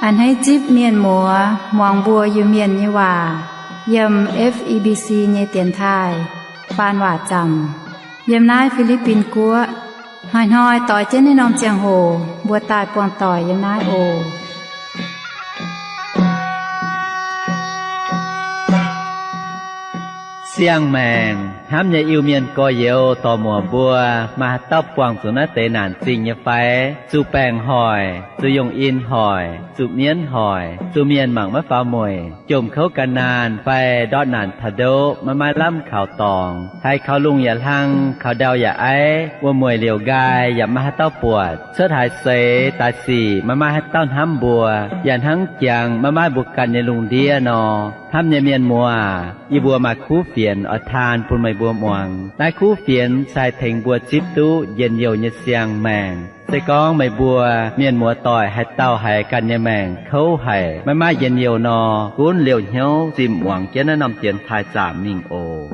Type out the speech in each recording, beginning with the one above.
A'hneiv zipv mienh muoz muangx mbuo Iu-Mienh nyei waac yiem F E B C nyei dienx taaih faan waac zaamc yiem naaiv Fi^li^bin Guoqv. Hnoi-hnoi doix jienv naaiv norm ziangh hoc mbuo daaih buangh doic yiem naaiv oc. Siang-maengc hnamv nyei Iu-Mienh gorx-youz dorc-muoc mbuo, maaih haaix dauh buangh zuqc naaiv deix naanc zingh nyei fai? Zuqc baengc hoic, zuqc yungh in hoic, zuqc mienv hoic, zuqc mienh mangc maiv faaux mueic, jomc kouv gan naanh fai ndortv naanc taux ndoqv maiv maaih lamh kaux dorngx, haiz kaux lungh yaac hlang, kaux ndau yaac aiv, wuom-mueic liouc nqaai yaac maiv maaih haaix dauh buatc, cuotv haaix seix daaih sic maiv maaih haaix dauh hnamv mbuo, yaac hnangv jangx maiv maaih mbuo ganh nyei lungh ndiev nor. Hnamv nyei mienh muoz, yie mbuo maaih kuv fienx oix taan bun meih mbuo muangx. Naaiv kuv fienx se haih tengx mbuo zipv duqv njien-youh nyei siang-maengc. Se gorngv meih mbuo mienh muoz-doic haaix dauh haiz ganh nyei maengc kouv haic, maiv maaih njien-youh nor, gunv liouh hnyouv zimh muangx jienv naaiv norm dienx taaih zaamc mingh oc.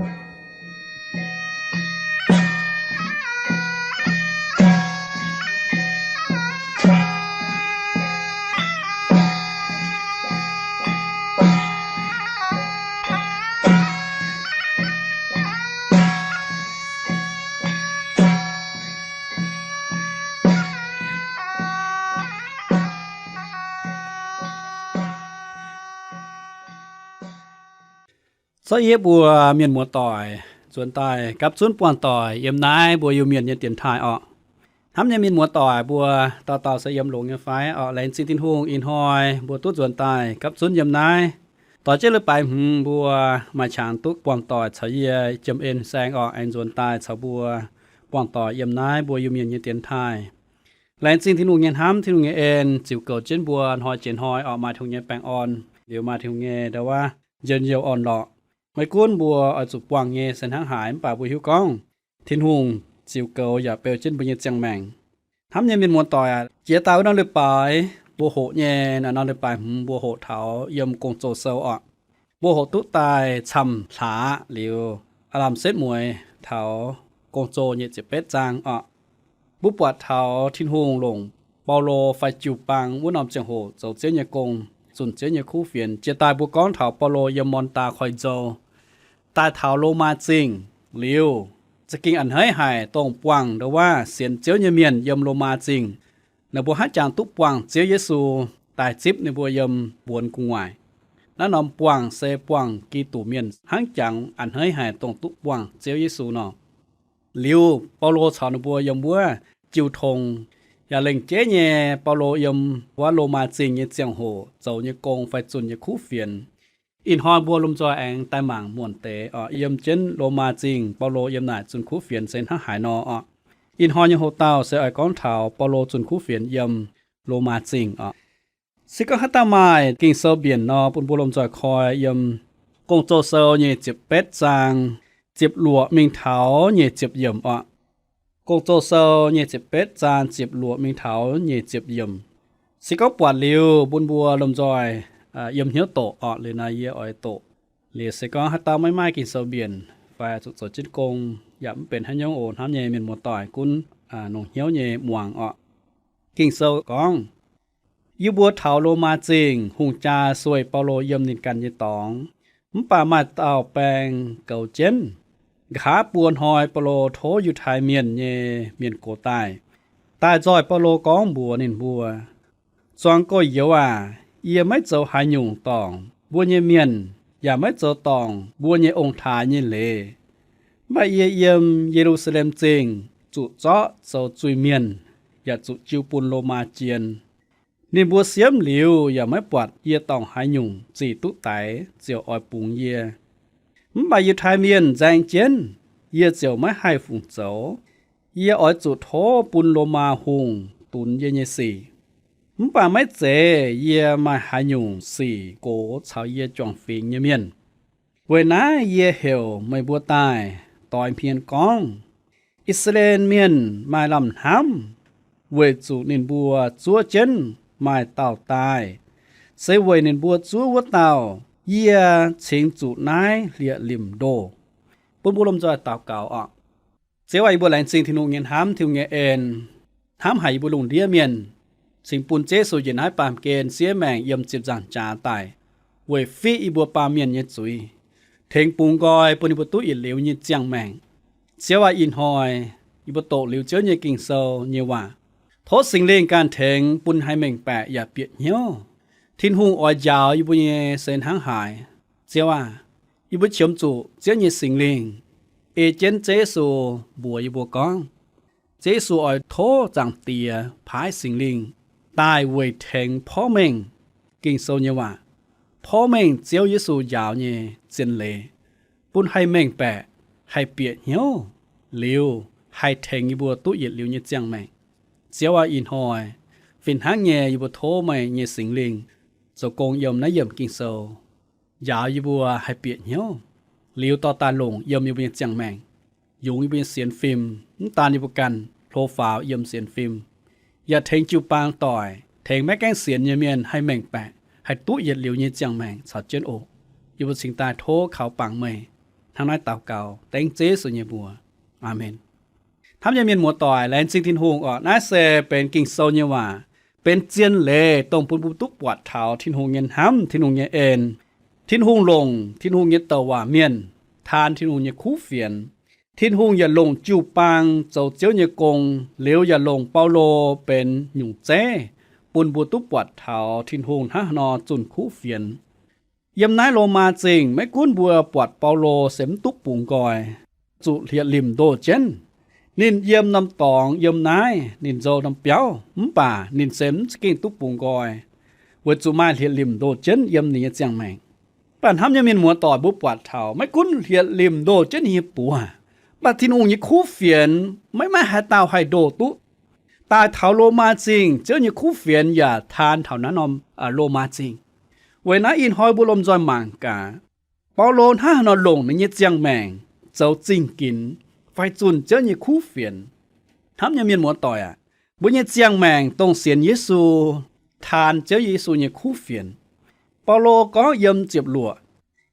Zorqv yie mbuo mienh muoz-doic nzuonx daaih gapv zunv buangh doic yiem naaiv mbuo Iu-Mienh nyei dienx taaih orqc. Hnamv nyei mienh muoz-doic mbuo dauh dauh se yiem longx nyei fai orqc? Laengz zingh Tin-Hungh ih hnoi mbuo duqv nzuonx daaih gapv zunv yiem naaiv. Doix jienv leiz-baaix hmz mbuo maaih qangx duqv buangh doic caux yie Jiem En Saeng orqc, aengx nzuonx daaih caux mbuo buangh doic yiem naaiv mbuo Iu-Mienh nyei dienx taaih. Laengz zingh Tin-Hungh nyei hnamv, Tin-Hungh nyei en ziux goux jienv mbuo hnoi jiex hnoi orqc, maaih Tin-Hungh nyei baengh orn liuz maaih Tin-Hungh nyei ndau wuov njien-youh orn-lorqc. Maiv gunv mbuo oix zuqc buangh nyei se hnangv haaix, mv baac mbuo hiuv gorngv Tin-Hungh ziux goux yaac beu jienv mbuo nyei ziangh maengc. Hnamv nyei mienh muoz-doic aac, jiex daaih wuov norm leiz-baaix mbuo hoqc nyei, naaiv norm leiz-baaix hmz mbuo hoqc taux yiem Gong-Zoh Sou orqc. Mbuo hoqc duqv daaih camv hlaax liuz, aav lamh setv mueiz taux Gong-Zoh nyei ziepc betv zaang orqc. Mbuo buatc taux Tin-Hungh longc Baulo fai jiu-baang wuov norm ziangh hoc zoux Ziouv nyei gong, zunh Ziouv nyei kuv fienx. Jiex daaih mbuo gorngv taux Baulo yiem Morn^ndaa Koiv-Nzou daaih taux Lomaa Zingh liuz, za'gengh a'hneiv haic dongh buangh ndau wuov sienx Ziouv nyei mienh yiem Lomaa Zingh. Ninh mbuo hnangv jangx duqv buangh Ziouv Yesu daaih zipv ninh mbuo yiem mbuonx gu'nguaaic. Naaiv norm buangh se buangh Giduc mienh hnangv jangx a'hneiv haic dongh duqv buangh Ziouv Yesu nor. Liuz Baulo caux ninh mbuo yiem wuov jiu tong, yaac lengc jeiv nyei Baulo yiem wuov Lomaa Zingh nyei ziangh hoc zoux nyei gong fai zunh nyei kuv fienx. Ih hnoi mbuo lomh nzoih aengx daaih mangc muonc deix orqc, yiem jienv Lomaa Zingh Baulo yiem naaic zunh kuv fienx se hnangv haaix nor orqc. Ih hnoi nyei hoc-dauh se oix gorngv taux Baulo zunh kuv fienx yiem Lomaa Zingh orqc. Se gorngv haaix dauh maaih Ging-Sou mbienc nor, bun mbuo lomh nzoih koi yiem Gong-Zoh Sou nyei ziepc betv zaang ziepc luoqc mingh taux nyic ziepc yiemc orqc. Gong-Zoh Sou nyei ziepc betv zaang ziepc luoqc mingh taux nyic ziepc yiemc. Se gorngv buatc liuz, bun mbuo lomh nzoih yiem hnyouv doqc orqc. Liuz naaiv yie oix doqc. Liuz se gorngv haaix dauh maiv maaih Ging-Sou mbienc fai zuqc zoux jienv gong yaac mv benx haaix nyungc oc. Hnamv nyei mienh muoz-doic gunv nongc hnyouv nyei muangx orqc. Ging-Sou gorngv, yie mbuo taux Lomaa Zingh, hungh jaa sueih Baulo yiem ninh ganh nyei dorngx. Mv baac maaih dauh baeng goux jienv. Nqa'haav buo hnoi Baulo tov Yiutai Mienh nyei mienh gox daaih, daaih nzoih Baulo gorngv mbuox ninh mbuo, zuangx gorx-youz aac, yie maiv zoux haaix nyungc dorngc mbuo nyei mienh, yaac maiv zoux dorngc mbuo nyei ong-taaix nyei leiz. Mv baac yie yiem Ye^lu^saa^lem Zingh zuqc zorqv zoux zuiz-mienh, yaac zuqc jiu bun Lomaa jien. Ninh mbuo siemv liuz yaac maiv buatc yie dorngc haaix nyungc zic duqv daix ziouc oix bungx yie. Mv baac Yiutai Mienh nzaeng jienv, yie ziouc maiv haih fungc zoux. Yie oix zuqc tov bun Lomaa hungh dunx yie nyei sic. Mv baac maiv zeiz yie maaih haaix nyungc sic gox caux yie juangc fingx nyei mienh. Weic naaiv yie heuc meih mbuo daaih doix hmien gorngv, I^saa^laa^en Mienh maaih lamh hnamv, weic zuqc ninh mbuo zuov jienv maaih dauh daaih. Se weic ninh mbuo zuov wuov dauh, yie cingx zuqc naaiv hlieqv-limc ndoh. Bun mbuo lomh nzoih daux gaux oc. Ziouv aac, yie mbuo laengz zingh Tin-Hungh nyei hnamv, Tin-Hungh nyei en, hnamv haic yie mbuo lungh ndiev mienh. cingx bun Ziouv Yesu njiec naaiv baamh gen siev maengc yiem ziepc nzaangc jaax daaih, weic fiqv yie mbuo baamh mienh nyei zuiz, tengx bungx nqoi bun yie mbuo duqv yietc liuz nyei ziangh maengc. Ziouv aac, ih hnoi yie mbuo doqc liuz Ziouv nyei Ging-Sou nyei waac, tov Singx Lingh ganh tengx bun haih mengh baeqc yaac bieqc hnyouv. Tin-Hungh oix njaaux yie mbuo nyei se hnangv haaix. Ziouv aah, yie mbuo qiemx zuqc Ziouv nyei Singx Lingh ei jienv Ziouv Yesu mbuox yie mbuo gorngv, Ziouv Yesu oix tov Zaangc Diex paaiv Singx Lingh daaih weic tengx porv mengh Ging-Sou nyei waac, porv mengh Ziouv Yesu njaaux nyei zien leiz, bun haih mengh baeqc, haih bieqc hnyouv, liuz haih tengx yie mbuo duqv yietc liuz nyei ziangh maengc. Ziouv aah, ih hnoi fih hnangv nyei yie mbuo tov meih nyei Singx Lingh zoux gong yiem naaiv yiemc Ging-Sou, njaaux yie mbuo haih bieqc hnyouv, liuz dorh daaih longc yiem yie mbuo nyei ziangh maengc, yungz yie mbuo nyei sienx fim, mv daan yie mbuo ganh hlo faaux yiem sienx fim, yaac tengx jiu-baang doic, tengx maiv gaengh sienx nyei mienh haih mengh baeqc, haih duqv yietc liuz nyei ziangh maengc caux jienv oc. Yie mbuo cingx daaih tov kaux bangc meih. Hnangv naaiv daux gaux dengv Ziouv Yesu nyei mbuox. Aamen. Hnamv nyei mienh muoz-doic, laengz zingh Tin-Hungh oc. Naaiv se benx Ging-Sou nyei waac, benx zien leiz dongh bun mbuo duqv buatc taux Tin-Hungh nyei hnamv, Tin-Hungh nyei en. Tin-Hungh longc Tin-Hungh nyei douc waac mienh taan Tin-Hungh nyei kuv fienx. Tin-Hungh yaac longc jiu-baang zoux Ziouv nyei gong, liuz yaac longc Baulo benx nyungc zeiv bun mbuo duqv buatc taux Tin-Hungh hnangv haaix nor zunh kuv fienx. Yiem naaiv Lomaa Zingh maiv gunv mbuo buatc Baulo se mv duqv bungx nqoi, zuqc hlieqv limc ndoh jienv. Ninh yiem norm dorngx yiem naaiv, ninh nzou norm biauv, mv baac ninh se mv za'gengh duqv bungx nqoi, weic zuqc maaih hlieqv limc ndoh jienv yiem ninh nyei ziangh maengc. Mv baac hnamv nyei mienh muoz-doic, mbuo buatc taux maiv gunv hlieqv limc ndoh jienv ninh nyei buoz, mv baac Tin-Hungh nyei kuv fienx maiv maaih haaix dauh haih ndoh duqv. Daaih taux Lomaa Zingh, Ziouv nyei kuv fienx yaac taan taux naaiv norm Lomaa Zingh. Weic naaiv ih hnoi mbuo lomh nzoih mangc gaax, Baulo hnangv haaix nor longc ninh nyei ziangh maengc zoux zingh ginx fai zunh Ziouv nyei kuv fienx. Hnamv nyei mienh muoz-doic aac, mbuo nyei ziangh maengc dongh sienx Yesu, taan Ziouv Yesu nyei kuv fienx. Baulo gorngv yiem ziepc luoqc,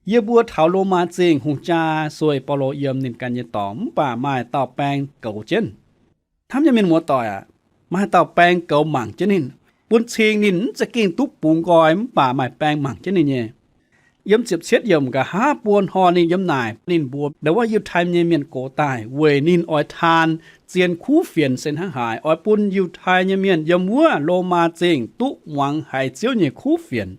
yie mbuo taux Lomaa Zingh hungh jaa sueih Baulo yiem ninh ganh nyei dorngx, mv baac maaih dauh baeng goux jienv. Hnamv nyei mienh muoz-doic aac, maaih dauh baeng goux mangc jienv ninh, bun cing ninh mv za'gengh duqv bungx nqoi, mv baac maaih baeng mangc jienv ninh nyei. Yiem ziepc cietv yiemc, nqa'haav buo hnoi ninh yiem naaic ninh mbuox ndau wuov Yiutai nyei mienh gox daaih, weic ninh oix taan zien kuv fienx se hnangv haaix, oix bun Yiutai nyei mienh yiem wuov Lomaa Zingh duqv muangx haiz Ziouv nyei kuv fienx.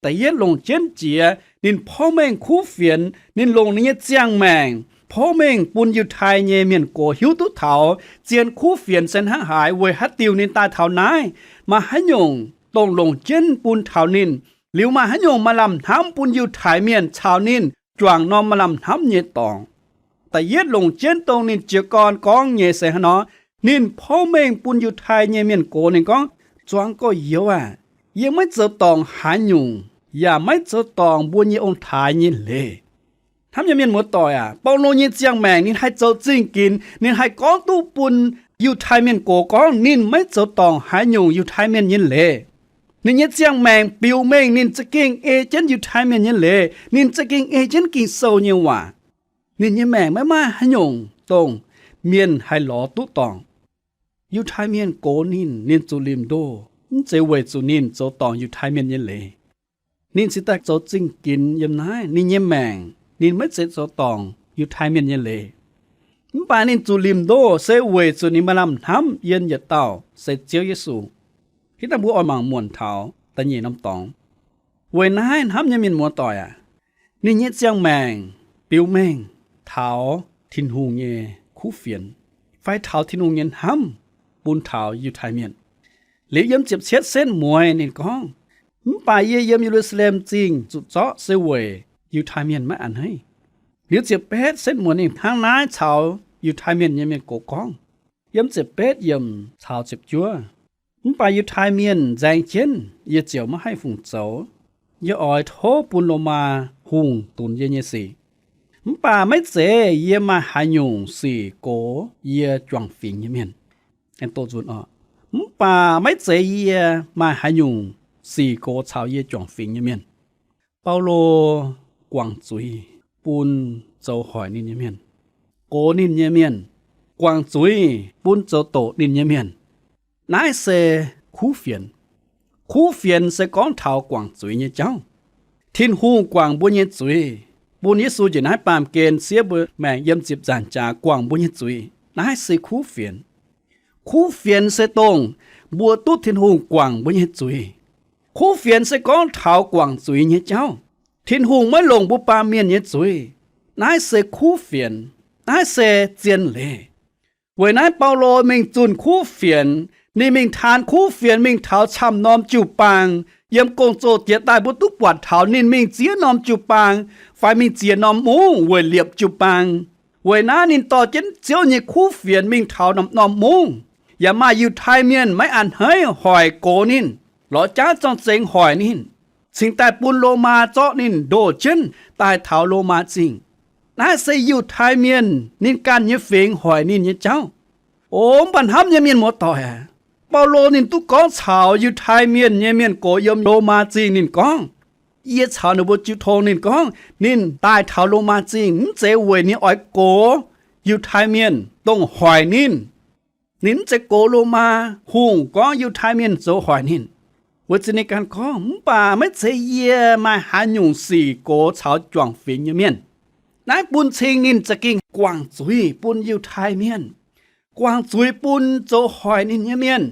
Da'yietv longc jienv jiex ninh porv mengh kuv fienx, ninh longc ninh nyei ziangh maengc porv mengh bun Yiutai nyei mienh gox hiuv duqv taux zien kuv fienx se hnangv haaix, weic haaix diuc ninh daaih taux naaiv. Maaih haaix nyungc dongh longc jienv bun taux ninh, liuz maaih haaix nyungc maaih lamh hnamv bun Yiutai mienh caux ninh juangc norm maaih lamh hnamv nyei dorngx. Da'yietv longc jienv dongh ninh jiez gorn gorngv nyei se hnangv nor, ninh porv mengh bun Yiutai nyei mienh gox ninh gorngv, Zuangx gorx-youz aac, yie maiv zoux dorngc haaix nyungc, yaac maiv zoux dorngc mbuo nyei ong-taaix nyei leiz. Hnamv nyei mienh muoz-doic aac, Baulo nyei ziangh maengc ninh haih zoux zingh ginx, ninh haih gorngv duqv bun Yiutai mienh gox gorngv ninh maiv zoux dorngc haaix nyungc Yiutai mienh nyei leiz. Ninh nyei ziangh maengc biux mengh ninh za'gengh ei jienv Yiutai mienh nyei leiz, ninh za'gengh ei jienv Ging-Sou nyei waac. Ninh nyei maengc maiv maaih haaix nyungc dongh mienh haih lorz duqv dorngc. Yiutai mienh gox ninh, ninh zuqc limc ndoh, mv zeiz weic zuqc ninh zoux dorngc Yiutai mienh nyei leiz. Ninh cingx daaih zoux zingh ginx yiem naaiv ninh nyei maengc, ninh maiv zeiz zoux dorngc Yiutai mienh nyei leiz. Mv baac ninh zuqc limc ndoh se weic zuqc ninh maaih lamh hnamv yiem yietc dauh se Ziouv Yesu. Hitv dangh mbuo oix mangc muonc taux da'nyeic norm dorngx. Weic naaiv hnamv nyei mienh muoz-doic aac, ninh nyei ziangh maengc biux mengh taux Tin-Hungh nyei kuv fienx fai taux Tin-Hungh nyei hnamv bun taux Yiutai mienh. Liuz yiem ziepc cietv setv mueiz ninh gorngv, Mv baac yie yiem Ye^lu^saa^lem Zingh zuqc zorqv se weic Yiutai mienh maiv a'hneiv. Liuz ziepc betv setv mueiz ninh hnangv naaiv caux Yiutai mienh nyei mienh gox gorngv. Yiem ziepc betv yiemc caux ziepc juov, Mv baac Yiutai mienh nzaeng jienv yie ziouc maiv haih fungc zoux. Yie oix tov bun Lomaa hungh dunx yie nyei sic. Mv baac maiv zeiz yie maaih haaix nyungc sic gox yie juangc fingx nyei mienh. Mv baac maiv zeiz yie maaih haaix nyungc sic gox caux yie juangc fingx nyei mienh. Baulo guangc zuiz bun zoux hoic ninh nyei mienh, gox ninh nyei mienh, guangc zuiz bun zoux doqc ninh nyei mienh. Naaiv se kuv fienx. Kuv fienx se gorngv taux guangc zuiz nyei jauv. Tin-Hungh guangc mbuo nyei zuiz, bun Yesu njiec naaiv baamh gen siev mbuo maengc yiem ziepc nzaangc jaax guangc mbuo nyei zuiz. Naaiv se kuv fienx. Kuv fienx se dongh mbuo duqv Tin-Hungh guangc mbuo nyei zuiz. Kuv fienx se gorngv taux guangc zuiz nyei jauv. Tin-Hungh maiv longc mbuo baamh mienh nyei zuiz. Naaiv se kuv fienx. Naaiv se zien leiz. Weic naaiv Baulo mingh zunh kuv fienx. Ninh mingh taan kuv fienx mingh taux camv norm jiu-baang. Yiem gong-zoh jiex daaih mbuo duqv buatc taux ninh mingh ziex norm jiu-baang fai mingh ziex norm mungv weic liepc jiu-baang. Weic naaiv ninh dorh jienv Ziouv nyei kuv fienx mingh taux norm-norm mungv. Yaac maaih Yiutai Mienh maiv a'hneiv hoic gox ninh, lorz jaav zorng-zengx hoic ninh, cingx daaih bun Lomaa zorqv ninh ndoh jienv daaih taux Lomaa Zingh. Naaiv se Yiutai Mienh ninh ganh nyei fingx hoic ninh nyei jauv. O mv baac hnamv nyei mienh muoz-doic aac, Baulo ninh duqv gorngv caux Yiutai Mienh nyei mienh gox yiem Lomaa Zingh. Ninh gorngv, yie caux ninh mbuo jiu tong, ninh gorngv ninh daaih taux Lomaa Zingh mv zeiz weic ninh oix gox Yiutai Mienh dongh hoic ninh. Ninh mv zeiz gox Lomaa hungh gorngv Yiutai Mienh zoux hoic ninh. Weic zuqc ninh ganh gorngv, mv baac maiv zeiz yie maaih haaix nyungc sic gox caux juangc fingx nyei mienh. Naaiv bun cing ninh za'gengh guangc zuiz bun Yiutai Mienh, guangc zuiz bun zoux hoic ninh nyei mienh.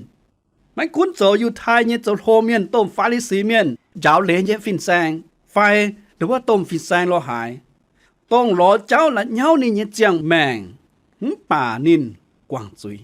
Maiv gunv zoux Yiutai nyei zoux hlo mienh, domh Faa^li^si Mienh, njaaux leiz nyei fin-saeng, fai nduov domh fin-saeng lorz haaix, dongh lorz jauv la'nyauv ninh nyei ziangh maengc, mv baac ninh guangc zuiz.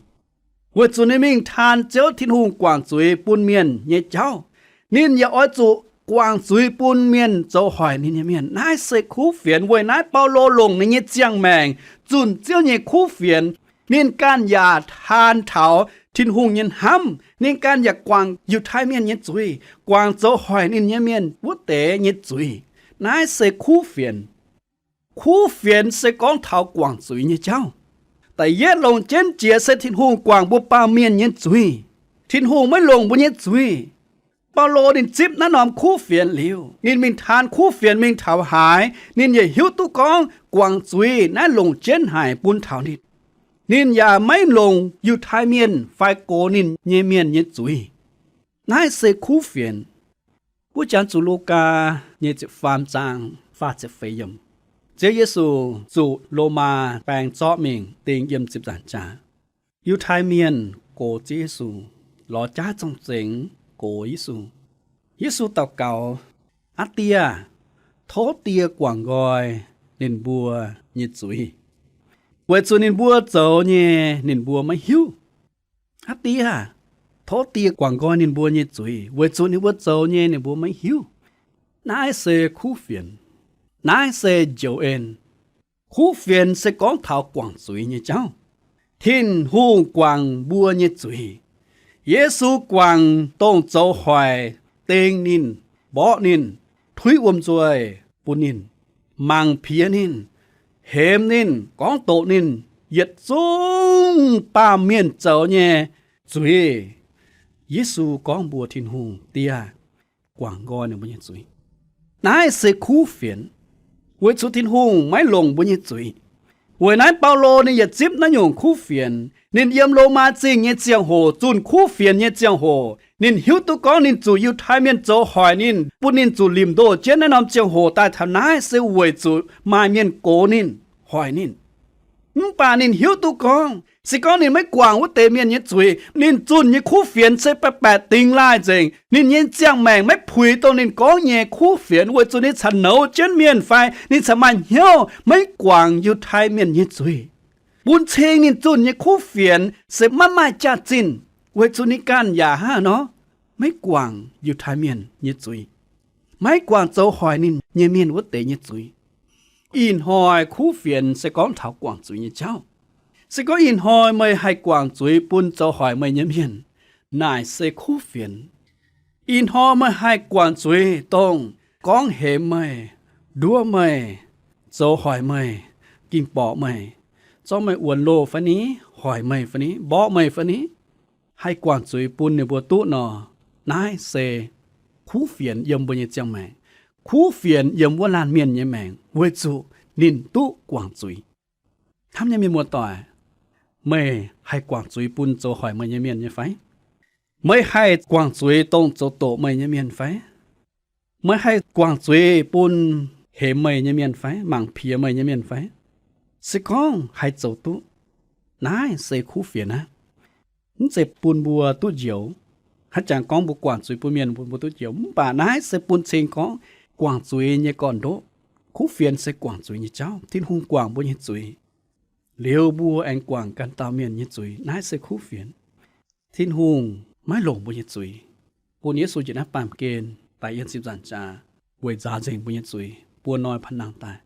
Weic zuqc ninh mingh taan Ziouv Tin-Hungh guangc zuiz bun mienh nyei jauv, ninh yaac oix zuqc guangc zuiz bun mienh zoux hoic ninh nyei mienh. Naaiv se kuv fienx. Weic naaiv Baulo longc ninh nyei ziangh maengc zunh Ziouv nyei kuv fienx. Ninh ganh yaac taan taux Tin-Hungh nyei hnamv. Ninh ganh yaac guangc Yiutai Mienh nyei zuiz, guangc zoux hoic ninh nyei mienh wuov deix nyei zuiz. Naaiv se kuv fienx. Kuv fienx se gorngv taux guangc zuiz nyei jauv. Da'yietv longc jienv jiex se Tin-Hungh guangc mbuo baamh mienh nyei zuiz. Tin-Hungh maiv longc mbuo nyei zuiz. Baulo ninh zipv naaiv norm kuv fienx liuz, ninh mingh taan kuv fienx mingh taux haaix, ninh yaac hiuv duqv gorngv guangc zuiz naaiv longc jienv haic bun taux ninh. Ninh yaac maiv longc Yiutai Mienh fai gox ninh nyei mienh nyei zuiz. Naaiv se kuv fienx. Wuov janx zuqc Lugaa nyei ziepc faam zaang faah ziepc feix yiemc. Ziouv Yesu zuqc Lomaa baeng zorqv mingh ding yiem ziepc nzaangc jaax. Yiutai Mienh gox Ziouv Yesu, lorz jaav zorng-zengx gox Yesu. Yesu daux gaux, Aa Die aah, tov Die guangc nqoi ninh mbuo nyei zuiz, weic zuqc ninh mbuo zoux nyei ninh mbuo maiv hiuv. Aa Die aah, tov Die guangc nqoi ninh mbuo nyei zuiz, weic zuqc ninh mbuo zoux nyei ninh mbuo maiv hiuv. Naaiv se kuv fienx. Naaiv se njoux en. Kuv fienx se gorngv taux guangc zuiz nyei jauv. Tin-Hungh guangc mbuo nyei zuiz. Yesu guangc dongh zoux hoic, ding ninh, mborqv ninh, tuiv wuom nzuih bun ninh, mangc piex ninh, hemx ninh, gorngv doqc ninh yietc zungv baamh mienh zoux nyei zuiz. Yesu gorngv mbuox Tin-Hungh, Die aah, guangc nqoi ninh mbuo nyei zuiz. Naaiv se kuv fienx, weic zuqc Tin-Hungh maiv longc mbuo nyei zuiz. Weic naaiv Baulo ninh yaac zipv naaiv nyungc kuv fienx. Ninh yiem Lomaa Zingh nyei ziangh hoc, zunh kuv fienx nyei ziangh hoc, ninh hiuv duqv gorngv ninh zuqc Yiutai Mienh zoux hoic ninh, bun ninh zuqc limc ndoh jienv naaiv norm ziangh hoc daaih taux naaiv se weic zuqc maaih mienh gox ninh, hoic ninh. Mv baac ninh hiuv duqv gorngv se gorngv ninh maiv guangc wuov deix mienh nyei zuiz, ninh zunh nyei kuv fienx se baeqc baeqc dingx laaih nzengc. Ninh nyei ziangh maengc maiv puix dongh ninh gorngv nyei kuv fienx, weic zuqc ninh caux nouz jienv mienh fai ninh caux maaih hnyouv maiv guangc Yiutai Mienh nyei zuiz. Bun cing ninh zunh nyei kuv fienx se maiv maaih jaax-zinh, weic zuqc ninh ganh yaac hnangv nor maiv guangc Yiutai Mienh nyei zuiz, maiv guangc zoux hoic ninh nyei mienh wuov deix nyei zuiz. Ih hnoi kuv fienx se gorngv taux guangc zuiz nyei jauv. Se gorngv ih hnoi meih haih guangc zuiz bun zoux hoic meih nyei mienh, naaic se kuv fienx. Ih hnoi meih haih guangc zuiz dongh gorngv hemx meih, nduov meih, zoux hoic meih, ging-borqc meih, zorqv meih wuonx loh fai ni, hoic meih fai ni, mborqv meih fai ni, haih guangc zuiz bun ninh mbuo duqv nor, naaiv se kuv fienx yiem mbuo nyei ziangh maengc, kuv fienx yiem wuov laanh mienh nyei maengc, weic zuqc ninh duqv guangc zuiz. Hnamv nyei mienh muoz-doic, meih haih guangc zuiz bun zoux hoic meih nyei mienh nyei fai? Meih haih guangc zuiz dongh zoux doqc meih nyei mienh fai? Meih haih guangc zuiz bun hemx meih nyei mienh fai, mangc piex meih nyei mienh fai? Se gorngv haih zoux duqv, naaiv se kuv fienx aqv. Mv zeiz bun mbuo duqv njoux. Hnangv jangx gorngv mbuo guangc zuiz bun mienh bun mbuo duqv njoux, mv baac naaiv se bun cing gorngv guangc zuiz nyei gorn-ndoqv. Kuv fienx se guangc zuiz nyei jauv. Tin-Hungh guangc mbuo nyei zuiz, liuz mbuo aengx guangc ganh dauh mienh nyei zuiz. Naaiv se kuv fienx. Tin-Hungh maiv longc mbuo nyei zuiz, bun Yesu njiec naaiv baamh gen daaih yiem ziepc nzaangc jaax weic nzaaux nzengc mbuo nyei zuiz, buo hnoi panh nangh daaih.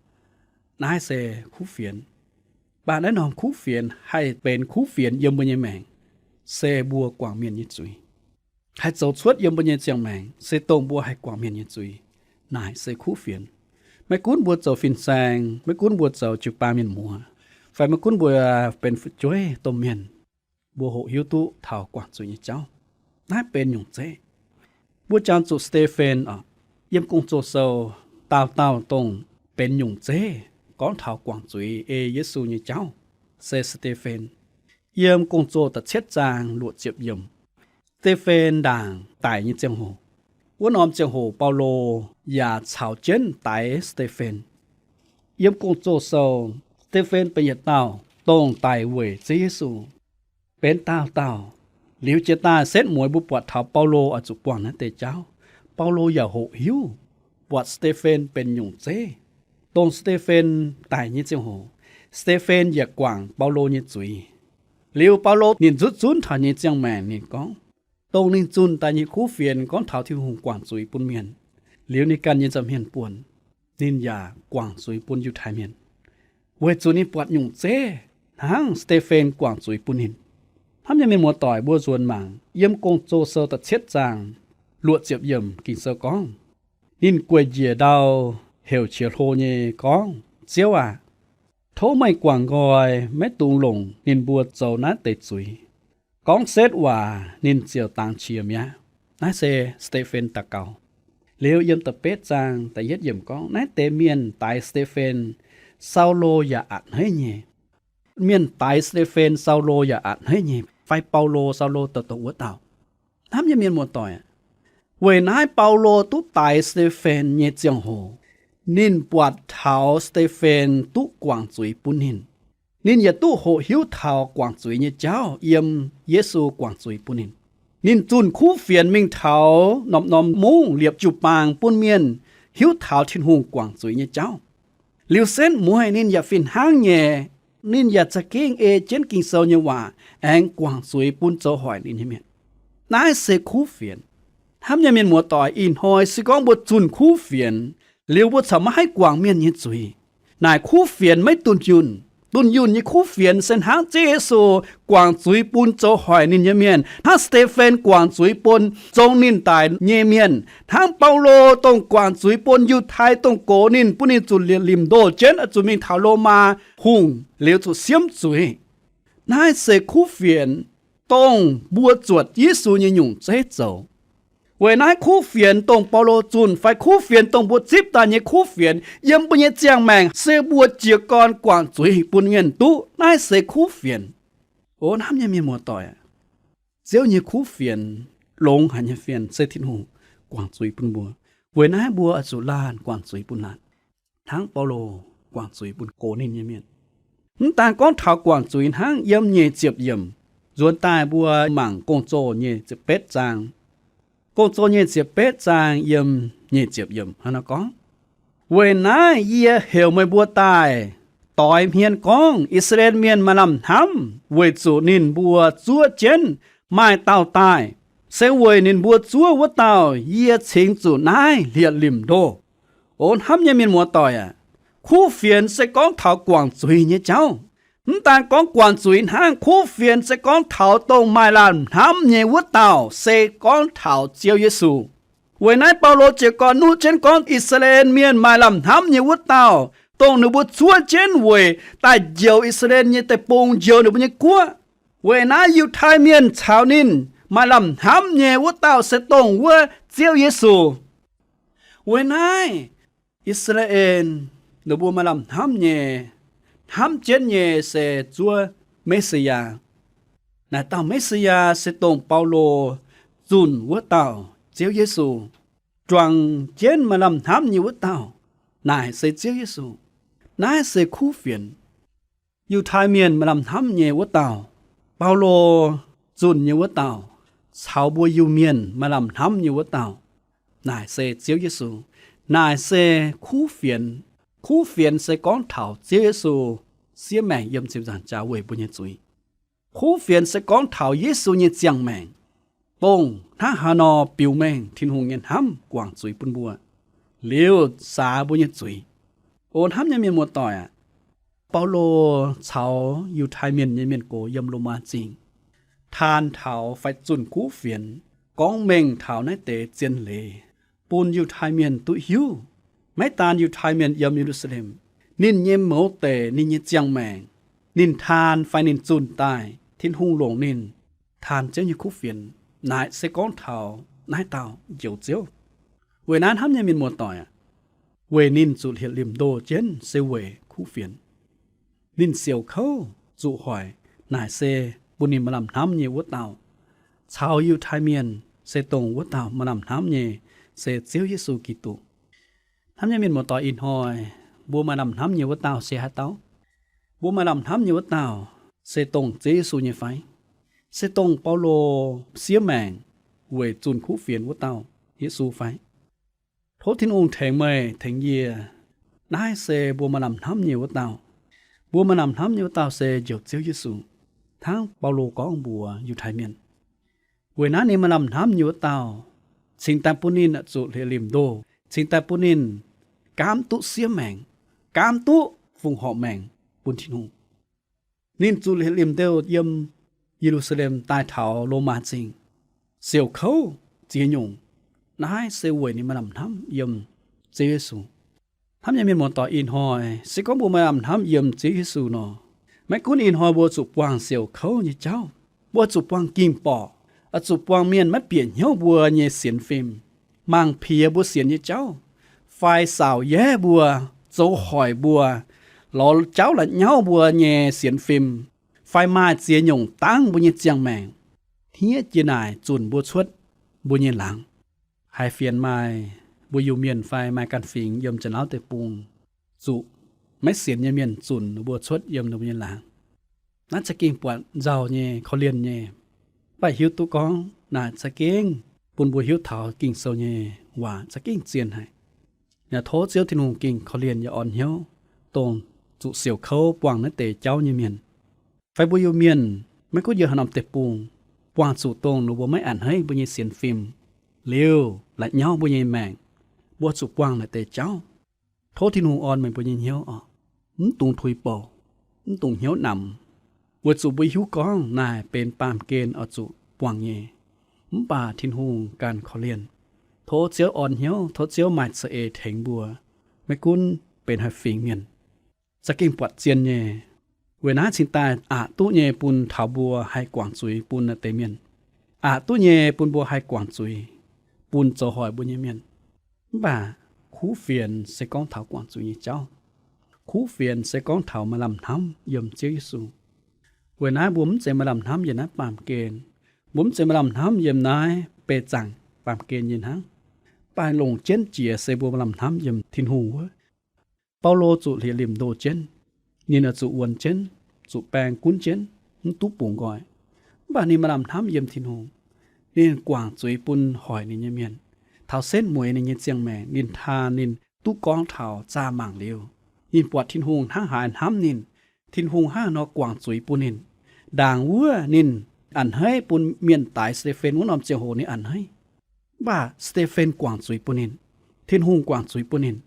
Naaiv se kuv fienx. Mv baac naaiv norm kuv fienx haih benx kuv fienx yiem mbuo nyei maengc, se mbuo guangc mienh nyei zuiz. Haih zoux cuotv yiem mbuo nyei ziangh maengc se dongh mbuo haih guangc mienh nyei zuiz. Naaic se kuv fienx. Maiv gunv mbuo zoux fin-saeng, maiv gunv mbuo zoux jiu-baang mienh muoz, fai maiv gunv mbuo benx fu'jueiv domh mienh, mbuo hoqc hiuv duqv taux guangc zuiz nyei jauv. Naaiv benx nyungc zeiv. Mbuo jangx zuqc Saa^te^fen oc. Yiem Gong-Zoh Sou, dauh dauh dongh benx nyungc zeiv gorngv taux guangc zuiz ei Yesu nyei jauv, se Saa^te^fen. Yiem Gong-Zoh da'cietv zaang luoqc ziepc yiemc, Saa^te^fen ndaangc daic nyei ziangh hoc, wuov norm ziangh hoc Baulo yaac caux jienv daix Saa^te^fen. Yiem Gong-Zoh Sou, Saa^te^fen benx yietc dauh dongh daic weic Ziouv Yesu, benx dauh dauh. Liuz jiex daaih setv mueiz mbuo buatc taux Baulo oix zuqc guangc naaiv deix jauv, Baulo yaac hoqc hiuv buatc Saa^te^fen benx nyungc zeiv. Dongh Saa^te^fen daic nyei ziangh hoc, Saa^te^fen yaac guangc Baulo nyei zuiz. Liuz Baulo ninh nzutv zunv taux nyei ziangh maengc ninh gorngv, dongh ninh zunh daaih nyei kuv fienx gorngv taux Tin-Hungh guangc zuiz bun mienh, liuz ninh ganh nyei nza'hmien buonc, ninh yaac guangc zuiz bun Yiutai Mienh, weic zuqc ninh buatc nyungc zeiv hnangv Saa^te^fen guangc zuiz bun ninh. Hnamv nyei mienh muoz-doic, mbuo nzuonx mangc yiem Gong-Zoh Sou da'cietv zaang luoqc ziepc yiemc, Ging-Sou gorngv, ninh gueic njiec ndau heuc qiex hlo nyei gorngv, Ziouv aah! Tov meih guangc nqoi, maiv dungx longc ninh mbuo zoux naaiv deix zuiz. Gorngv setv waac ninh ziouc dangx qiex mi'aqv. Naaiv se Saa^te^fen daux gaux. Liuz yiem da'betv zaang da'yietv yiemc gorngv, naaiv deix mienh daix Saa^te^fen, Saulo yaac a'hneiv nyei. Mienh daix Saa^te^fen, Saulo yaac a'hneiv nyei, fai Baulo, Saulo douc douc wuov dauh. Hnamv nyei mienh muoz-doic, weic naaiv Baulo duqv daix Saa^te^fen nyei ziangh hoc, ninh buatc taux Saa^te^fen duqv guangc zuiz bun ninh. Ninh yaac duqv hoqc hiuv taux guangc zuiz nyei jauv yiem Yesu guangc zuiz bun ninh. Ninh zunh kuv fienx mingh taux norm-norm mungv liepc jiu-baang bun mienh hiuv taux Tin-Hungh guangc zuiz nyei jauv. Liuz setv mueiz ninh yaac fih hnangv nyei, ninh yaac za'gengh ei jienv Ging-Sou nyei waac aengx guangc zuiz bun zoux hoic ninh nyei mienh. Naaiv se kuv fienx. Hnamv nyei mienh muoz-doic, ih hnoi se gorngv mbuo zunh kuv fienx, liuz mbuo corc maiv haih guangc mienh nyei zuiz, naaic kuv fienx maiv dunh yunh. Dunh yunh nyei kuv fienx se hnangv Ziouv Yesu guangc zuiz bun zoux hoic ninh nyei mienh, hnangv Saa^te^fen guangc zuiz bun zong ninh daic nyei mienh, hnangv Baulo dongh guangc zuiz bun Yiutai dongh gox ninh, bun ninh zuqc liemh ndoh jienv oix zuqc mingh taux Lomaa hungh liuz zuqc siemv zuiz. Naaiv se kuv fienx, dongh mbuo zuotc Yesu nyei nyungc zeiv zoux. Weic naaiv kuv fienx dongh Baulo zunh fai kuv fienx dongh mbuo zipv daaih nyei kuv fienx yiem mbuo nyei ziangh maengc se mbuo jiez gorn guangc zuiz bun mienh duqv. Naaiv se kuv fienx. O hnamv nyei mienh muoz-doic, Ziouv nyei kuv fienx, longx haic nyei fienx se Tin-Hungh guangc zuiz bun mbuo. Weic naaiv mbuo oix zuqc laanh guangc zuiz bun laanh, hnangv Baulo guangc zuiz bun gox ninh nyei mienh. Mv daan gorngv taux guangc zuiz hnangv, yiem nyic ziepc yiemc nzuonx daaih mbuo mangc Gong-Zoh nyic ziepc betv zaang. Gong-Zoh nyic ziepc betv zaang yiem nyic ziepc yiemc hnangv naaiv gorngv, Weic naaiv yie heuc meih mbuo daaih doix hmien gorngv I^saa^laa^en Mienh maaih lamh hnamv weic zuqc ninh mbuo zuov jienv maaih dauh daaih, se weic ninh mbuo zuov wuov dauh yie cingx zuqc naaiv liepc liemh ndoh. O hnamv nyei mienh muoz-doic aac, kuv fienx se gorngv taux guangc zuiz nyei jauv. Mv daan gorngv guangc zuiz hnangv, kuv fienx se gorngv taux dongh maaih lamh hnamv nyei wuov dauh se gorngv taux Ziouv Yesu. Weic naaiv Baulo jiez gorn nuqv jienv gorngv I^saa^laa^en Mienh maaih lamh hnamv nyei wuov dauh, dongh ninh mbuo zuov jienv weic daaih njoux I^saa^laa^en nyei deic-bung, njoux ninh mbuo nyei guoqv. Weic naaiv Yiutai Mienh caux ninh maaih lamh hnamv nyei wuov dauh se dongh wuov Ziouv Yesu. Weic naaiv I^saa^laa^en ninh mbuo maaih lamh hnamv nyei, hnamv jienv nyei se zuov Me^si^yaa. Naaic dauh Me^si^yaa se dongh Baulo zunc wuov dauh Ziouv Yesu. Juangc jienv maaih lamh hnamv nyei wuov dauh naaic se Ziouv Yesu. Naaiv se kuv fienx. Yiutai Mienh maaih lamh hnamv nyei wuov dauh, Baulo zunh nyei wuov dauh, caux mbuo Iu-Mienh maaih lamh hnamv nyei wuov dauh, naaic se Ziouv Yesu. Naaic se kuv fienx. Kuv fienx se gorngv taux Ziouv Yesu siev maengc yiem ziepc nzaangc jaax weic mbuo nyei zuiz. Kuv fienx se gorngv taux Yesu nyei ziangh maengc, dongh hnangv haaix nor biux mengh Tin-Hungh nyei hnamv guangc zuiz bun mbuo, liuz saax mbuo nyei zuiz. O hnamv nyei mienh muoz-doic aac, Baulo caux Yiutai Mienh nyei mienh gox yiem Lomaa Zingh taan taux fai zunh kuv fienx, gorngv mengh taux naaiv deix zien leiz bun Yiutai Mienh duqv hiuv. Maiv daan Yiutai Mienh yiem Ye^lu^saa^lem, ninh nyei mouz deic, ninh nyei ziangh maengc, ninh taan fai ninh zunh daaih, Tin-Hungh longc ninh taan Ziouv nyei kuv fienx. Naaic se gorngv taux naaiv dauh Njoux Ziouv. Weic naaiv hnamv nyei mienh muoz-doic aac, weic ninh zuqc hlieqv-limc ndoh jienv se weic kuv fienx. Ninh siouc kouv zuqc hoic naaic se bun ninh maaih lamh hnamv nyei wuov dauh, caux Yiutai Mienh se dongh wuov dauh maaih lamh hnamv nyei se Ziouv Yesu Giduc. Hnamv nyei mienh muoz-doic, ih hnoi mbuo maaih lamh hnamv nyei wuov dauh se haaix dauh? Mbuo maaih lamh hnamv nyei wuov dauh se dongh Ziouv Yesu nyei fai? Se dongh Baulo siev maengc weic zunh kuv fienx wuov dauh Yesu fai? Tov Tin-Hungh tengx meih tengx yie. Naaiv se mbuo maaih lamh hnamv nyei wuov dauh. Mbuo maaih lamh hnamv nyei wuov dauh se Njoux Ziouv Yesu, hnangv Baulo gorngv mbuox Yiutai Mienh. Weic naaiv ninh maaih lamh hnamv nyei wuov dauh cingx daaih bun ninh zuqc hlieqv-limc ndoh, cingx daaih bun ninh gaamv duqv siev maengc, gaamv duqv fongc horc maengc bun Tin-Hungh. Ninh zuqc hlieqv-limc ndoh yiem Ye^lu^saa^lem daaih taux Lomaa Zingh, siouc kouv ziex nyungc. Naaiv se weic ninh maaih lamh hnamv yiem Ziouv Yesu. Hnamv nyei mienh muoz-doic, ih hnoi se gorngv mbuo maaih lamh hnamv yiem Ziouv Yesu nor, maiv gunv ih hnoi mbuo zuqc buangh siouc kouv nyei jauv, mbuo zuqc buangh ging-borqc, oix zuqc buangh mienh maiv bieqc hnyouv mbuo nyei sienx fim, mangc piex mbuo sienx nyei jauv, fai saauc yaev mbuo, zoux hoic mbuo, lorz jauv la'nyauv mbuo nyei sienx fim, fai maaih ziex nyungc dangv mbuo nyei ziangh maengc, hniev jiex naaic zunc mbuo cuotv mbuo nyei laangz. Haiz fienx maaih mbuo Iu-Mienh fai maaih ganh fingx yiem Janx-Lauv deic-bung zuqc maiv sienx nyei mienh zunc ninh mbuo cuotv yiem ninh mbuo nyei laangz. Naaiv za'gengh buatc nzauh nyei, korv-lienh nyei. Mv baac hiuv duqv gorngv naaic za'gengh bun mbuo hiuv taux Ging-Sou nyei waac za'gengh zien haic. Yaac tov Ziouv Tin-Hungh gengh korv-lienh yaac orn hnyouv dongh zuqc siouc kouv buangh naaiv deix jauv nyei mienh. Fai mbuo Iu-Mienh maiv gunv yiem haaix norm deic-bung, buangh zuqc dongh ninh mbuo maiv a'hneiv mbuo nyei sienx fim liuz la'nyauv mbuo nyei maengc, mbuo zuqc buangh naaiv deix jauv. Tov Tin-Hungh orn meih mbuo nyei hnyouv oc. Mv dungx tuix bouc, mv dungx hnyouv namx, weic zuqc mbuo hiuv gorngv naaic benx baamh gen oix zuqc buangh nyei. Mv baac Tin-Hungh ganh korv-lienh. Tov Ziouv orn hnyouv, tov Ziouv maaih za'eix tengx mbuo. Maiv gunv benx haaix fingx mienh, za'gengh buatc zien nyei. Weic naaiv cingx daaih aqc duqv nyei bun taux mbuo haih guangc zuiz bun naaiv deix mienh, aqc duqv nyei bun mbuo haih guangc zuiz bun zoux hoic mbuo nyei mienh. Mv baac kuv fienx se gorngv taux guangc zuiz nyei jauv. Kuv fienx se gorngv taux maaih lamh hnamv yiem Ziouv Yesu. Weic naaiv mbuo mv zeiz maaih lamh hnamv yiem naaiv baamh gen. Mbuo mv zeiz maaih lamh hnamv yiem naaiv beih zaangc baamh gen nyei hnangv. Mv baac longc jienv jiex se mbuo maaih lamh hnamv yiem Tin-Hungh wuov. Baulo zuqc hlieqv-limc ndoh jienv. Ninh oix zuqc wuonx jienv, zuqc baeng gunv jienv, mv duqv bungx nqoi. Mv baac ninh maaih lamh hnamv yiem Tin-Hungh. Ninh guangc zuiz bun hoic ninh nyei mienh. Taux setv mueiz ninh nyei ziangh maengc, ninh taan ninh duqv gorngv taux zaah mangc liuz, ninh buatc Tin-Hungh hnangv haaix hnamv ninh, Tin-Hungh hnangv haaix nor guangc zuiz bun ninh. Ndaangc wuov ninh a'hneiv bun mienh daix Saa^te^fen wuov norm ziangh hoc ninh a'hneiv. Mv baac Saa^te^fen guangc zuiz bun ninh. Tin-Hungh guangc zuiz bun ninh.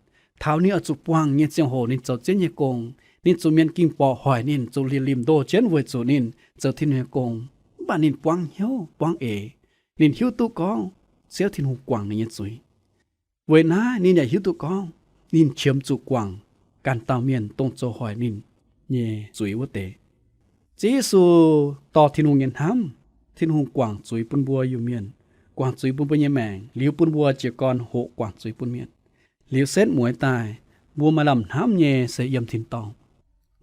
Taux ninh oix zuqc buangh nyei ziangh hoc ninh zoux Ziouv nyei gong, ninh zuqc mienh ging-borqc hoic ninh, zuqc hlieqv-limc ndoh jienv weic zuqc ninh zoux Tin-Hungh nyei gong. Mv baac ninh buangv hnyouv buangv eix. Ninh hiuv duqv gorngv Ziouv Tin-Hungh guangc ninh nyei zuiz. Weic naaiv ninh yaac hiuv duqv gorngv ninh qiemx zuqc guangc ganh dauh mienh dongh zoux hoic ninh nyei zuiz wuov deix. Ziouv Yesu dorh Tin-Hungh nyei hnamv, Tin-Hungh guangc zuiz bun mbuo Iu-Mienh, guangc zuiz bun mbuo nyei maengc, liuz bun mbuo jiez gorn hoqc guangc zuiz bun mienh. Liuz setv mueiz daaih, mbuo maaih lamh hnamv nyei se yiem tin-dorngh.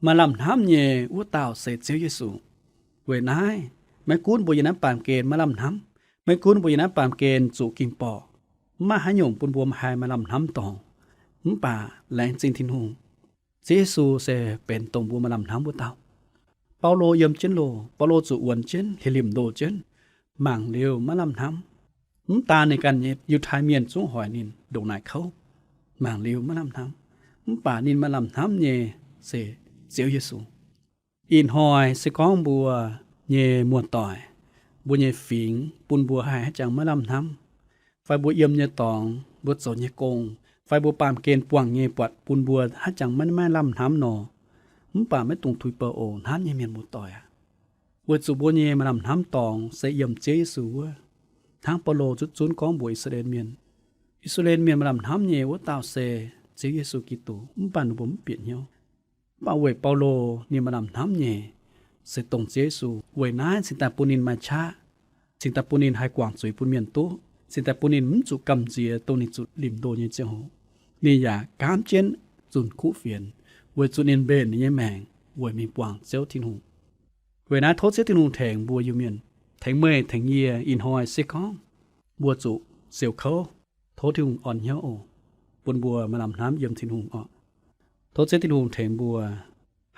Maaih lamh hnamv nyei wuov dauh se Ziouv Yesu. Weic naaiv, maiv gunv mbuo yiem naaiv baamh gen maiv lamh hnamv, Maiv gunv mbuo yiem naaiv baamh gen zuqc ging-borqc, mv maaih haaix nyungc bun mbuo haih maaih lamh hnamv dorngc, mv baac laengz zingh Tin-Hungh, Ziouv Yesu se benx dongh mbuo maaih lamh hnamv wuov dauh. Baulo yiem jienv loh, Baulo zuqc wuonx jienv, hlimc-hlimc ndoh jienv, mangc liuz maiv lamh hnamv. Mv daan ninh ganh nyei Yiutai Mienh zungv hoic ninh ndongc naaic kouv, mangc liuz maiv lamh hnamv. Mv baac ninh maaih lamh hnamv nyei se Ziouv Yesu. Ih hnoi se gorngv mbuo nyei muoz-doic, mbuo nyei fingx bun mbuo haih haaix jangx maiv lamh hnamv, fai mbuo yiem nyei dorngx, mbuo zoux nyei gong, fai mbuo baamh gen buangh nyei buatc bun mbuo haaix jangx maiv maaih lamh hnamv nor, mv baac maiv dungx tuix bouh oc, hnamv nyei mienh muoz-doic aac. Weic zuqc mbuo nyei maaih lamh hnamv dorngx se yiem Ziouv Yesu wuov. Hnangv Baulo zunv zunv gorngv mbuox I^saa^laa^en Mienh, I^saa^laa^en Mienh maaih lamh hnamv nyei wuov dauh se Ziouv Yesu Giduc, mv baac ninh mbuo mv bieqc hnyouv. Mv baac weic Baulo ninh maaih lamh hnamv nyei se dongh Ziouv Yesu, weic naaiv cingx daaih bun ninh maaih qaqv, cingx daaih bun ninh haih guangc zuiz bun mienh duqv, cingx daaih bun ninh mv zuqc gamh nziex dongh ninh zuqc limh ndoh nyei ziangh hoc. Ninh yaac gaamv jienv zunh kuv fienx, weic zuqc ninh mbenc ninh nyei maengc weic mingh buangh Ziouv Tin-Hungh. Weic naaiv tov Ziouv Tin-Hungh tengx mbuo Iu-Mienh, tengx meih tengx yie ih hnoi se gorngv mbuo zuqc siou kouv, tov Tin-Hungh orn hnyouv oc, bun mbuo maaih lamh hnamv yiem Tin-Hungh oc. Tov Ziouv Tin-Hungh tengx mbuo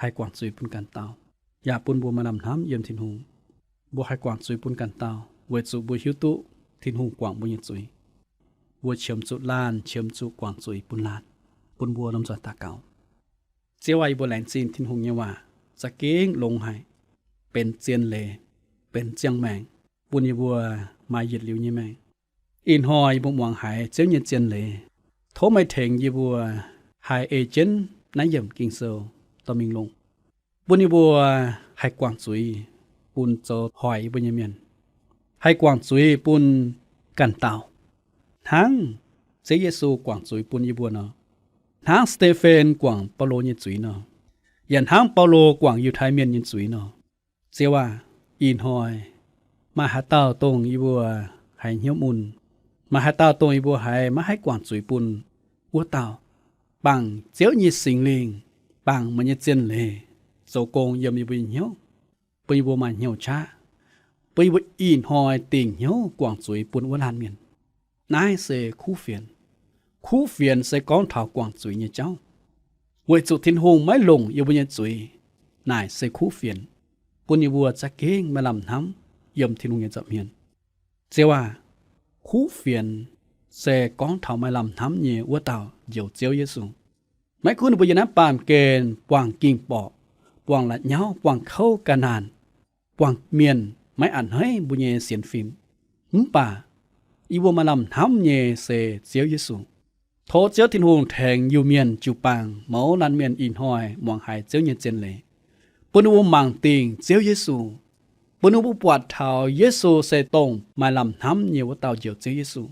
haih guangc zuiz bun ganh dauh, yaac bun mbuo maaih lamh hnamv yiem Tin-Hungh. Mbuo haih guangc zuiz bun ganh dauh weic zuqc mbuo hiuv duqv Tin-Hungh guangc mbuo nyei zuiz. Mbuo qiemx zuqc laanh, qiemx zuqc guangc zuiz bun laanh. Bun mbuo lomh nzoih daux gaux. Ziouv aac, yie mbuo laengz zingh Tin-Hungh nyei waac za'gengh longx haic, benx zien leiz, benx ziangh maengc, bun yie mbuo maaih yietc liuz nyei maengc. Ih hnoi yie mbuo muangx haiz Ziouv nyei zien leiz. Tov meih tengx yie mbuo haih ei jienv naaiv yiemc Ging-Sou dorh mingh longc, bun yie mbuo haih guangc zuiz bun zoux hoic yie mbuo nyei mienh, haih guangc zuiz bun ganh dauh, hnangv Ziouv Yesu guangc zuiz bun yie mbuo nor, hnangv Saa^te^fen guangc Baulo nyei zuiz nor, yaac hnangv Baulo guangc Yiutai Mienh nyei zuiz nor. Ziouv aac, ih hnoi maaih haaix dauh dongh yie mbuo haiz hnyouv mun, maaih haaix dauh dongh yie mbuo haiz maiv haih guangc zuiz bun wuov dauh, bangc Ziouv nyei Singx Lingh, bangc meih nyei zien leiz zoux gong yiem yie mbuo nyei hnyouv, bun yie mbuo maaih hnyouv qaqv, bun yie mbuo ih hnoi dingc hnyouv guangc zuiz bun wuov laanh mienh. Naaiv se kuv fienx. Kuv fienx se gorngv taux guangc zuiz nyei jauv. Weic zuqc Tin-Hungh maiv longc yie mbuo nyei zuiz, naaic se kuv fienx, bun yie mbuo za'gengh maaih lamh hnamv yiem Tin-Hungh nyei nza'hmien. Ziouv aac, kuv fienx se gorngv taux maaih lamh hnamv nyei wuov dauh Njoux Ziouv Yesu. Maiv gunv ninh mbuo yiem naaiv baamh gen buangh ging-borqc, buangh la'nyauv, buangh kouv ga'naanh, buangh mienh maiv a'hneiv mbuo nyei sienx fim, mv baac yie mbuo maaih lamh hnamv nyei se Ziouv Yesu. Tov Ziouv Tin-Hungh tengx Iu-Mienh jiu-baang mouz laanh mienh ih hnoi muangx haiz Ziouv nyei zien leiz, bun ninh mbuo mangc dingc Ziouv Yesu, bun ninh mbuo buatc taux Yesu se dongh maaih lamh hnamv nyei wuov dauh Njoux Ziouv Yesu.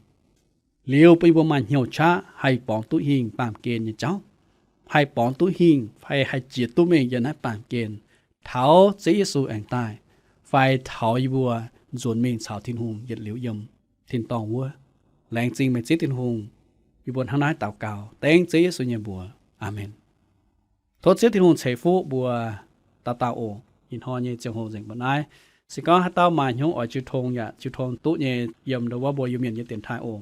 Liuz bun yie mbuo maaih hnyouv qaqv haih borngz duqv hingh baamh gen nyei jauv, haih borngz duqv hingh fai haih jiex duqv mingh yiem naaiv baamh gen, taux Ziouv Yesu aengx daaih, fai taux yie mbuo nzuonx mingh caux Tin-Hungh yietc liuz yiem tin-dorngh wuov. Laengz zingh meih Ziouv Tin-Hungh. Yie mbuo hnangv naaiv daux gaux dengv Ziouv Yesu nyei mbuox. Aamen. Tov Ziouv Tin-Hungh ceix fuqv mbuo dauh dauh oc. Ih hnoi nyei ziangh hoc nzengc mbuo naaiv. Se gorngv haaix dauh maaih hnyouv oix jiu tong yaac jiu tong duqv nyei, yiem ndau wuov mbuo Iu-Mienh nyei dienx taaih oc.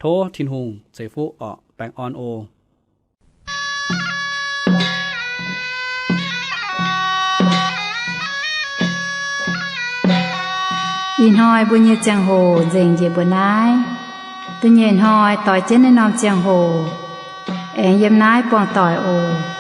Tov Tin-Hungh ceix fuqv orqc, baengh orn oc. Ih hnoi mbuo nyei ziangh hoc nzengc njiec mbuo naaiv. Da'nyeic hnoi doix jienv naaiv norm ziangh hoc aengx yiem naaiv buangh doic oc.